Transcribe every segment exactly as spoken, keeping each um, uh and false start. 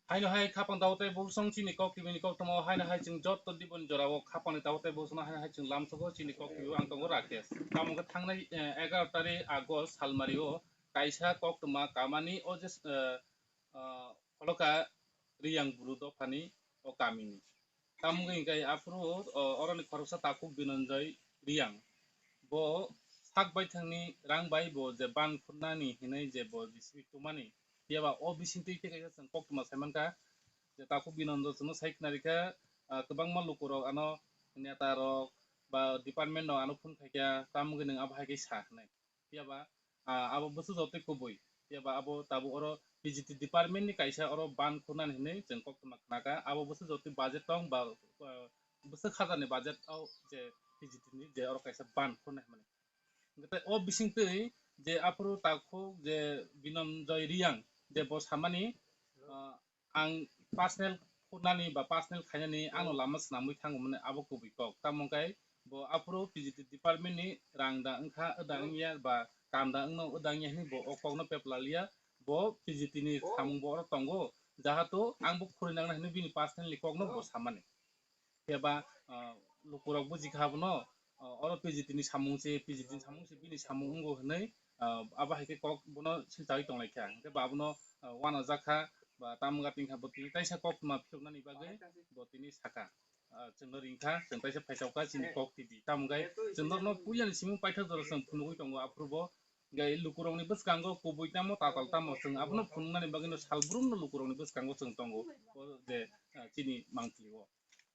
Haino hai khapang tabo tei bosong chini kok tibini kok tongmo, haino hai chwng joto diboni jorao khapangni tabo tei bosongno haino hai chwng lamsogo chini kok tibi ang tongo Rakesh. Tamo khe thangnai, eh, egaroh tarik August salmario kaisa koktwma kamani o je, eh, eh, Pholoka Riyang Bru dophani o kamini. Tamo wngkha hingke aphuru, o, oroni khoroksa takhuk Binonjoy Riyang. Bo sak baithangni rang bai bo je ban khurnani hinui je bo J C B tumani. Phiya ba o bisingtwi khe kaisa chwng koktwma sai mankha. Je takhuk Binonjoy chwngno sai khna rikha, ah, kwbangma lukurok ano neta rok ba department rok ano phone khaikha, tamo wngkhe nwng abo hai khe sa hinui. Phiya ba, ah, abo bwswk jotoi kubui. Phiya ba abo tabuk oro P G T department ni kaisa oro ban khunani hinui chwng koktwma khnakha. Abo bwswk jotoi budget tong ba, ah, bwswk hajar ni budget o je P G T ni je oro kaisa ban khunai hinmani. Hwnkhe o bisingtwi je aphuru takhuk je Binonjoy Riyang je bo samani, ah, ang personal khunani ba personal khainani ano lama swnamwi thango mani abo kubui kok. Tamo khe bo aphuru P G T department ni rang da wngkha, da wngya ba kam da wngno, da wngya hinui bo o kokno pepla liya. Bo P G T ni samung bo oro tongo. Jahato ang bo khuri nangnai hinui bini personally kokno bo samani. Phiya ba, ah, lukurok bujikha abono, ah, oro P G T ni samung se, P G T ni samung se, bini samung wngo hinui, ah, abo hai khe kok bono silchawi tonglaikha. Hwnkhe ba abono, ah, uanajak kha, ba tamo wngkha tini kha bo tini kaisa koktwma philoknani bagwi bo tini sakha. Ah, chwngno ringkha, chwng kaisa phaisokha chini kok T V. Tamo khe chwng norokno puilani simi paithak jora chwng phunugwi tongo, aphuru bo hwnkhe lukurokni bwskango kubui tamo tatal tamo chwng abono phunugnani bagwino salbrumno lukurokni bwskango chwng tongo. O je, ah, chini mangpili o.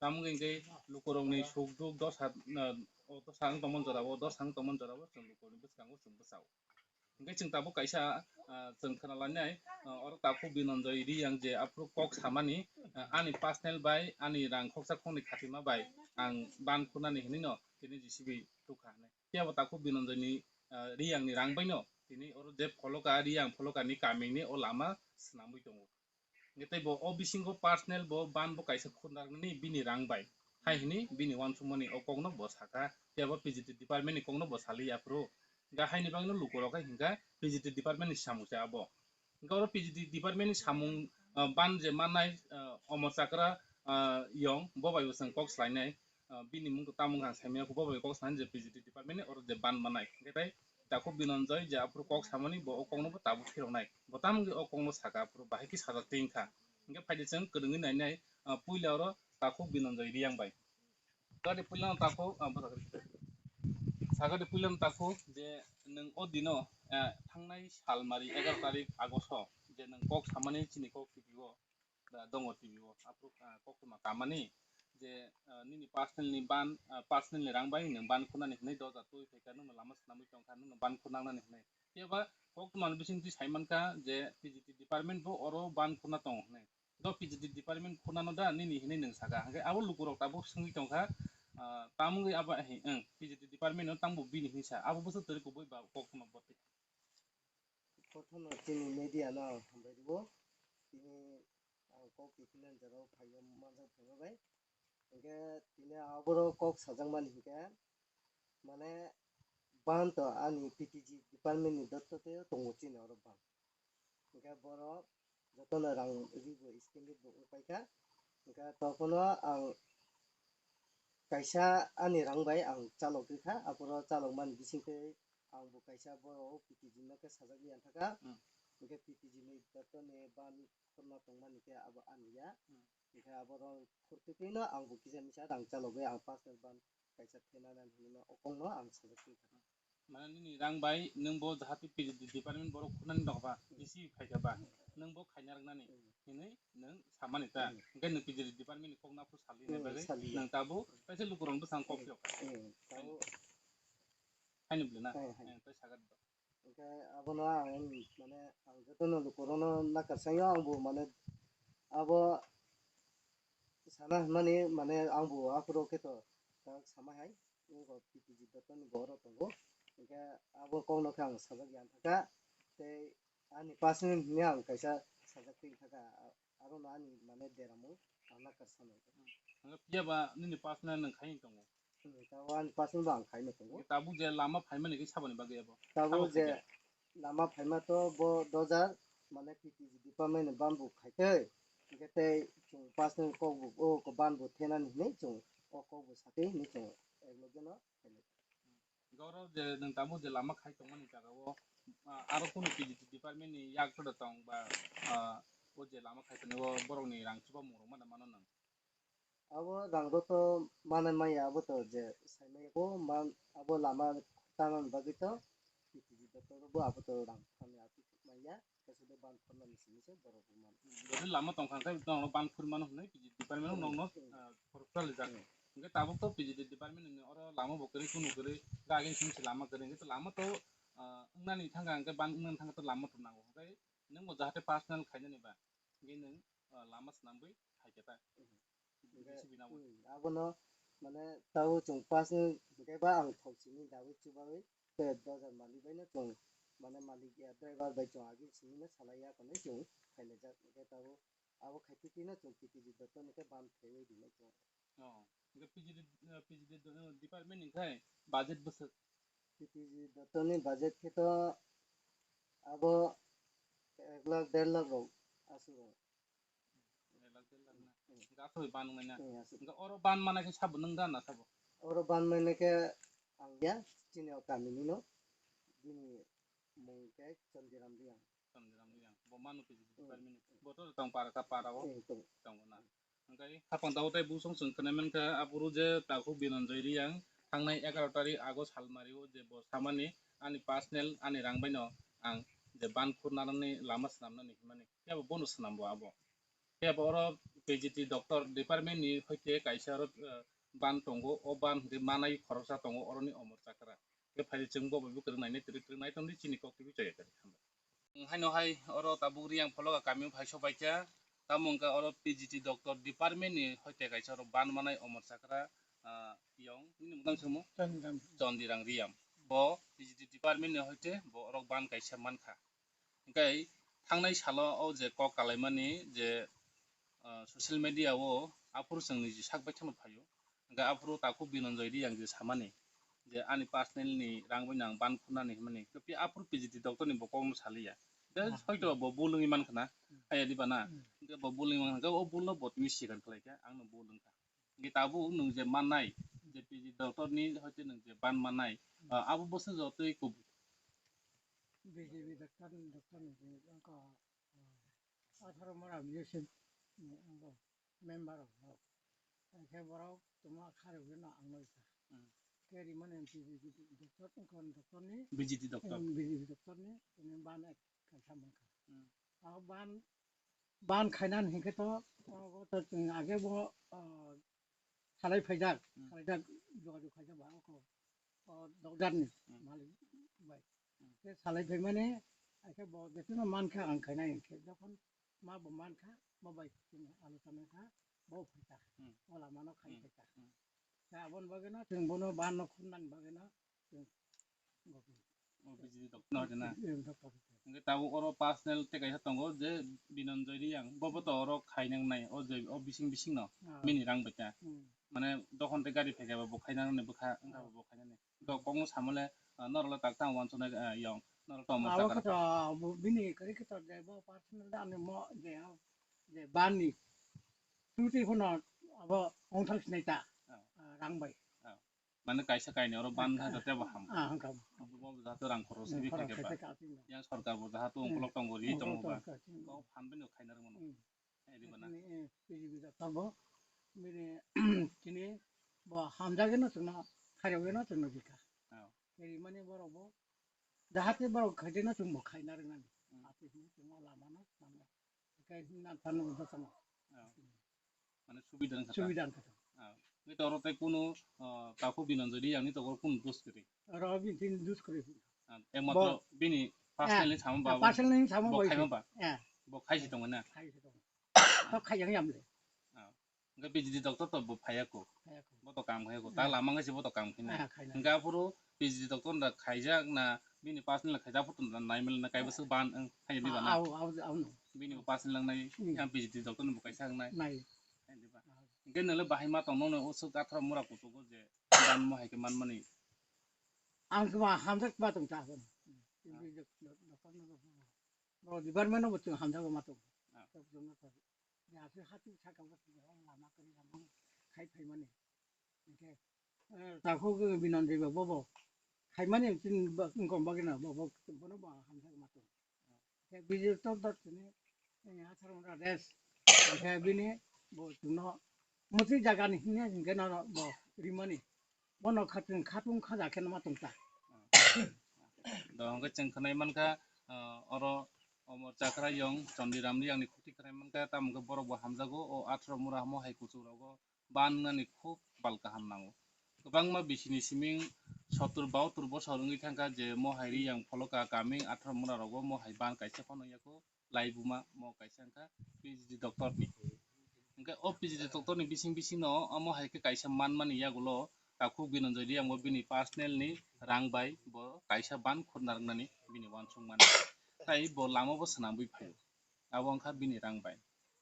Tamo wngkha hwnkhe lukurokni suk duk dosa, ah, o dosa wng tongmani jorao, dosa wng tongmani jorao chwng lukurokni bwskango chwng bwsao. Hwnkhe chwng tabuk kaisa, ah, chwng khna lainai, ah, oro takhuk Binonjoy Riyang je aphuru kok samani, ah, ani personal bai ani rang khoksa khoknwi khatima bai ang ban khunani hinui no tini J C B tukha hinui. Phiya bo takhuk Binonjoy ni, ah, Riyang ni rang bai no tini oro je Pholoka Riyang Pholoka ni kamini o lama swnamwi tongo. Hwnkhe tei bo o bisingo personal bo ban bo kaisa khunarnani bini rang bai. Hai hinui bini uansukmani o kokno bo sakha, phiya bo P G T department ni kokno bo saliya aphuru. Hwnkhe haini bagwino lukurok hai hwnkha P G T department ni samung se abo. Hwnkhe oro P G T department ni samung, ah, ban je mannai, ah, Omor Chakra, ah, Yong, bo bai bo chwng kok swlainai. Ah, bini mung tamo wngkha ang saimanya, bo bai kok sanai je P G T department ni oro je ban manai. Hwnkhe tai takhuk Binonjoy je aphuru kok samani bo o kokno bo tabuk phiroknai. Bo tamo wngwi o kokno saka aphuru bahai khe sajak twi wngkha. Hwnkhe phaidi chwng kwrwngwi nainai, ah, puila oro takhuk Binonjoy Riyang bai. Sagadi puilano takhuk, ah, bwsakhe. Sagadi puilano takhuk je nwng o dino, ah, thangnai salmari egaroh tarik August o je nwng kok samani chini kok T V o. Da dongo T V o, aphuru, ah, koktwma kamani je, ah, nini personal ni ban, ah, personal ni rang bai nwng ban khunani hinui doja twi phaikha, nwngno lama swnamwi tongkha, nwngno ban khunangnani hinui. Phiya ba koktwma ni bisingtwi sai mankha je P G T department bo oro ban khuna tongo hinui. Do P G T department khunano da nini hinui nwng saka? Hwnkhe abo lukurok tabuk swngwi tongkha, ah, tamo wngwi abo, eh, P G T department no tangbo bini hinui sa? Abo bwswk twi kubui ba koktwma bwtwi. Prothomo chini media no hambai rwo. Tini ang kok kiphilna jora o phaiyo manjak phaima bai. Hwnkhe tini aboro kok sajakmani hwnkhe, mane, ban to ani P T G department ni dotto tei tongo chini oro ban. Hwnkhe borok jotono rang ribo scheme bo wngpaikha. Hwnkhe tokhono ang kaisa ani rang bai ang chalok rikha, aphuru chalokmani bisingtwi ang bo kaisa borok P T G no khe sajagwi yanthaka. Hmm. Hwnkhe P T G ni dotto ni ban khorna tongmani khe abo ani ya. Hmm. Hwnkhe aborok khurtwi twino ang bo kisa misa rang chalogwi ang personal ban kaisa phenana hinwi o kokno ang sajagwi kha. Mane nini rang bai nwng bo jahati P G T department borok khunani dongba, D C phaikha ba, nwng bo khaina rwngnani hinwi nwng samani ta. Hmm. Hwnkhe nwng P G T department ni kokno aphuru sali hinwi Hmm, bagwi sali. Nwng tabuk kaisa lukurokni bwskango kok phiyok. Hmm, tabuk. Haini bwlwi na? Hai, hai. Eh, tei sagat ba. Hwnkhe abono ang, mane, ang jotono lukurokno nakarsaio, ang bo, mane, abo sana hwnmani, mane, ang bo aphuru khe to tak sama hai, wngkha P T G dotto ni borok tongo, hwnkhe abo kokno khe ang sajak yanthaka, tei ani personal hwnwi ang kaisa sajak twi thaka. Aro no ani mane deramung ang nakar sanai. Hwnkhe phiya ba nini personal nwng khai tongo? Hmm, tabuk ani personal bo ang khai no tongo. Hwnkhe tabuk je lama phaimani khe saboni bagwi abo? Tabuk Abo je khaikhe? Lama phaima to bo dojar mane P T G department ni bambu khai tei Hwnkhe tei chwng personal kok bo, o kok ban bo thenani hinwi chwng o kok bo satwi hinwi chwng ek loge no khainai. Hwnkhe oro je nwng tabuk je lama khai tongmani jaga o, ah, aro kunu P G T department ni yak tong ba, ah, o je lama khai tongmani o borok ni rang chuba mung rok mano mano nwng? Abo rang rok to manai maya, abo to je sai maya ko man, abo lama tangna bagwi to P T G doctor bo abo to rang thani ati maya, kaisa de ban khorna ni simi se borok bo man. Bwswk lama tong kha khe tong ban khur mano hwnwi P G department Hmm, nokno, hmm. Ah, khorok chali jak. Hmm. Hwnkhe tabuk to P G department ni oro lama bo kwrwi kunu kwrwi gagin simi se lama kwrwi hwnkhe to lama to, ah, wngnani thangkha hwnkhe ban wngnani thangkha to lama to nango hwnkhe nwng bo jahate personal khainani ba hwnkhe nwng, ah, lama swnamwi khaikhe ta. Hmm. Hwnkhe, J C B nabo. Hmm, abono mane tabo chwng personal hwnkhe ba ang thok simi dagwi chubawi tei dojar malik bai no chwng mane malik ya driver bai chwng agini simi no salai ya hwnwi chwng khailai jak hwnkhe tabo abo khai twi twi no chwng P T G doctor ni khe ban khaiwi rinai chwng. Oh, hwnkhe P G D, eh, P G D do-, department ni khai budget bwswk? P T G doctor ni budget khe to abo ek lakh der lakh rok aswk rok. Ek lakh der lakh na. Hmm. Hwnkhe aswk ban wngnai na. Hmm, aswk. Hwnkhe oro ban mana khe sabo nwng da na sabo? Oro ban mana khe ang ya, chini o kami ni no, bini mung khe Chandiram Reang. Chandiram Reang. Bo manu P G Hmm. department ni. Bo to tong para ka para o. Hmm, tong. Tongo na. Hwnkhe hapang tabo tei busong chwng khwnai mankha, aphuru je takhuk Binanjoy Reang thangnai egaroh tarik August salmari o je bo samani ani personal ani rang baino ang je ban khur narwkni lama swnamnani hwnmani, phiya bo bono swnambo abo. Phiya bo oro P G T doctor department ni hoite kaisa oro, eh, ban tongo, o ban hwnkhe manai khoroksa tongo oroni Omor Chakra. Khe phai chwng bo bai bo kwrwng nainai, kwrwng, kwrwng nai tongdi chini kok twi chaya kwrwi. Haino hai oro tabuk Reang Phologa kami o phai sok bai kha. Tamo wngkha oro P G T doctor department ni hoite kaisa oro ban manai Omor Chakra, ah, yong, nini mung tang se mo? Chandiram. Chandiram Reang. Bo P G T department ni hoite bo orok ban kaisa mankha. Hwnkhe thangnai salo o je kok kalaimani je, ah, social media o aphuru chwng niji sak bai kheno phaio. Hwnkhe aphuru takhuk Binanjoy Reang je samani je ani personal ni rang bai nang ban khunani hwnmani. Khe pi aphuru P G T doctor ni bo kok no saliya. Je Ah. hoito bo bul wngwi mankha na, Hmm. haya diba na. Hmm. Hwnkhe bo bul wngwi mankha, o bul no bo tini sikar khlai kha, ang no bul wngkha. Hwnkhe tabuk nwng je mannai, je P G doctor ni hoite nwng je ban mannai, Hmm. ah, abo bwswk jotoi kubui. B J P doctor ni, doctor ni je wngkha, ah, atharo mora music ni wngkha. Member rok, rok. Hwnkhe borok tongma kharwi no ang noi kha. Hmm. Khe rimani M P B J P doctor, wngkha doctor ni, B J P doctor. Hmm, B J P doctor ni, tini ban ek kaisa mankha. Hmm. Abo ban, ban khainani hinkhe to, o, o to chwng age bo, o, salai phaijak, Hmm. salai jak, jogajog khaijak ba, oko, o, doctor ni Hmm. malik bai. Hmm. Khe salai phaimani, akhe bo jephano mankha ang khainai hinkhe, jokhon ma bo mankha, bo bai chini alochona kha, bo phaikha, Hmm. o lamano khai Hmm. phaikha. Hmm. Khe aboni bagwino chwng bono ban no khumnani bagwino chwng gophi. O B J P doctor no hoite na? Em, doctor hoite. Hwnkhe tabuk oro personal tei kaisa tongo je Binanjoy Reang, bo bo to oro khainang nai, o je, o bising bising no, Ah. bini rang bai ta. Hmm. Mane dokhon tei gari phaikha ba bo khainang nai bwkha, wngkha ba bo khainani. Kok, kokno samole, ah, norokle tak tang wansuknai, ah, yong, norok tongma Abo chakra khe to, tong. Abo bini kwrwi khe to je bo personal da ani mo je, je bani. Chuti phano abo ongthang sinai ta, Ah. ah, rang bai. Ah. Mane kaisa kainwi oro ban Ah, tha jote bo ham. Ah, hangkam. Abo bo jahato rang khorok Hmm, simi khorok khaikhe ba. Khaikhe ka tini. Yang sorkar bo jahato Hmm. ongkolok tongo ri Ongkolok tongo ba. Tongo ka tini. Kok phan bini khainarok mano. Hmm. Hai di bana. Ni, eh, P G P da tabo. Bini, chini bo hamjageno chwngno, khairogeno chwngno bika. Oh. Rimani borok bo, jahate borok khaideno chwngbo khaina rwnani. Hmm. Ati hwnwi chwngno lamano, lamano. Khe hwnna thangno bo chwngno. Oh. Mane subida wngkha ta? Subida wngkha ta. Ah, hwnkhe to oro tei kunu, ah, takhuk Binanjoy Reang ni to oro kunu dos kwrwi? Oro bini tini dos kwrwi. Ah, ekmatro Bo- bini personal ni sama Ah, ba, personal ni sama bo bo khaima isi. Ba? Eh. Bo khaisi tongo na? Khaisi tongo. To khaiyang yamle. Ah, hwnkhe P G T doctor to bo phaiya ko? Phaiya ko. Bo to kam khaiya ko? Ta Ah. Lama wngkha se bo to kam khaina? Ah, khaina. Hwnkhe aphuru P G T doctor da khaijak na bini personal khaijak aphuru to naimil na kaibo Ah. Swk ban wng khaina di ba na? Ah, au, au, au no. Bini bo personal wngnai, Hmm. yang P G T doctor ni bo kaisa wngnai. Nai. Hai di ba? Ah. Hwnkhe nwle bahai ma tong nokno o swk atharo mura kuchugo je ban mo hai khe manmani. Ang khe ma hamjak ma tong ta hwn. Ah. Bo department no bo chwng hamjago ma tong. Ah. Aswk hati saka o lama kwrwi lama khai phaimani. Hwnkhe, eh, takhuk Binanjai ba bobo khaimani chini ba-, wngkong bagwino bobo bono bo hamjak ma tong. Hwnkhe bini tor dor chini, eh, Asarmura Rajesh. Hwnkhe bini bo chwngno mwtwi jagani hwnwi hwnkhe nono bo rimani. Bono khatung khatung khaja khe ma tong ta. Do hwnkhe chwng khwnai mankha, ah, oro omo Chakrayong Chondiram Riyangni khukti khwnai mankha, tamo hwnkhe borok bo hamjago, o atharo mura hamo hai kuchuk rogo ban wngnani khub bal kaham nango. Kwbangma bisini siming sottur bahattur bosor wngwi thangkha je mo hai Riyang pholoka kaming atharo mura rogo mo hai ban kaisa phano yakho. Laibuma mo kaisa wngkha P G D doctor ni. Hwnkhe o P G D doctor ni bising bising no omo hai khe kaisa manmani yagulo takhuk Binanjai Riyang bo bini personal ni rang bai bo kaisa ban khurna rwngnani bini uansuk mani. Tai bo lama bo swnamwi phaio. Abo wngkha bini rang bai.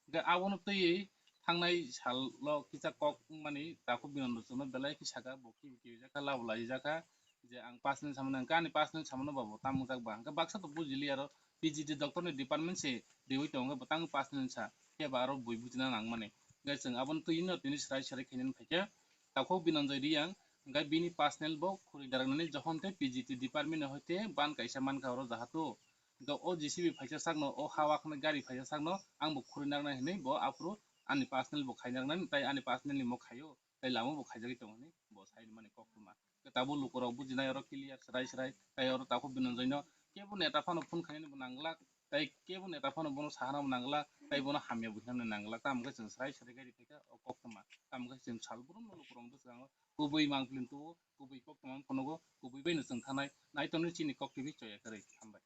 Hwnkhe abono twiwi thangnai salo kisa kok wngmani takhuk Binanjai no belai khe saka bo kibi kibi jakha labo lai jakha. Je ang personal samani hwnkhe ani personal samano ba bo tamo jak ba. Hwnkhe baksa to bujili aro P G D doctor ni department se riwi tongo bo tamo personal sa. Khe ba aro bui bujina nangmani. Hwnkhe chwng abono twi no tini swrai swrai khainani phaikhe takhuk Binanjai Riyang hwnkhe bini personal bo khuri daraknani johon tei P G D department ni hoite ban kaisa mankha oro jahato. Hwnkhe o J C B phaisa sakno o hawa khwnai gari phaisa sakno ang bo khuri narnai hinwi bo aphuru ani personal bo khai narnani tai ani personal ni mo khaio. Tai lama bo khaijagwi tongo hinwi bo sai mani koktwma. Khe tabuk lukurok bujinai oro clear swrai swrai, tai oro takhuk Binanjai no kebo neta phano phone khainani bo nangla, tai kebo neta phano bono sahana bo nangla, tai bono hamya bo hinamni nangla. Tamo khe chwng swrai swrai khe rikha o koktwma. Tamo khe chwng sal brum no lukurok bwskango kubui mangpili tubu, kubui koktwma phunukgo, kubui bai no chwng thanai. Naitonwi chini kok T V choya kwrwi. Hambai.